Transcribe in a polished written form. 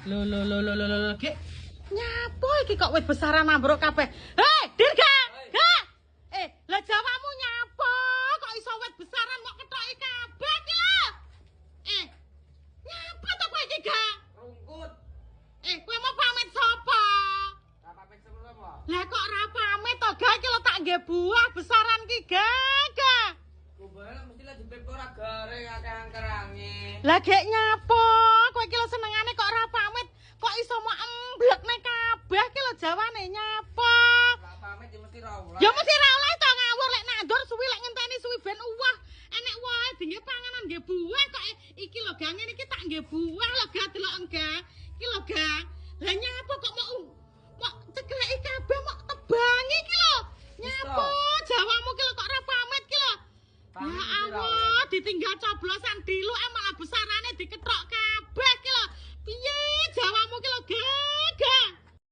Lho lho lho lho lho lho, Gek. Nyapa iki kok wit besaran ambruk kabeh? Hei, Dirga! Ga! Eh, lah jawamu nyapa? Kok iso wit besaran mok kethoki kabeh iki lho? Eh, nyapa to kowe iki, Ga? Rungkut. Eh, kowe mau pamit sapa? Ra pamit sapa apa? Lah kok ora pamit to, Ga? Iki lho tak nggih buah besaran ki, Ga, Ga. Kumbare mesti lagi jepit ora garing akeh angkerange. Lah gek nyapa? Kowe iki lho senengane kok ora pamit, kok iso mok emblekne kabeh ki lho jawane nyapa? Ra pamit ya mesti ra oleh. Ya mesti ra oleh to ngawur lek nandur suwi lek ngenteni suwi ben uwah. Enek wae dinge panganan nggih buah kok iki lho ga ngene iki tak nggih buah lho ga delok enggak. Iki lho ga. Lah nyapa kok mau mok cekleki kabeh mok tebangi iki lho. Nyapa jawamu ki lho kok ora pamit ki lho. Pamit Ya mesti ra Allah, ditinggal coblosan diluk malah besarane dikethok kabeh.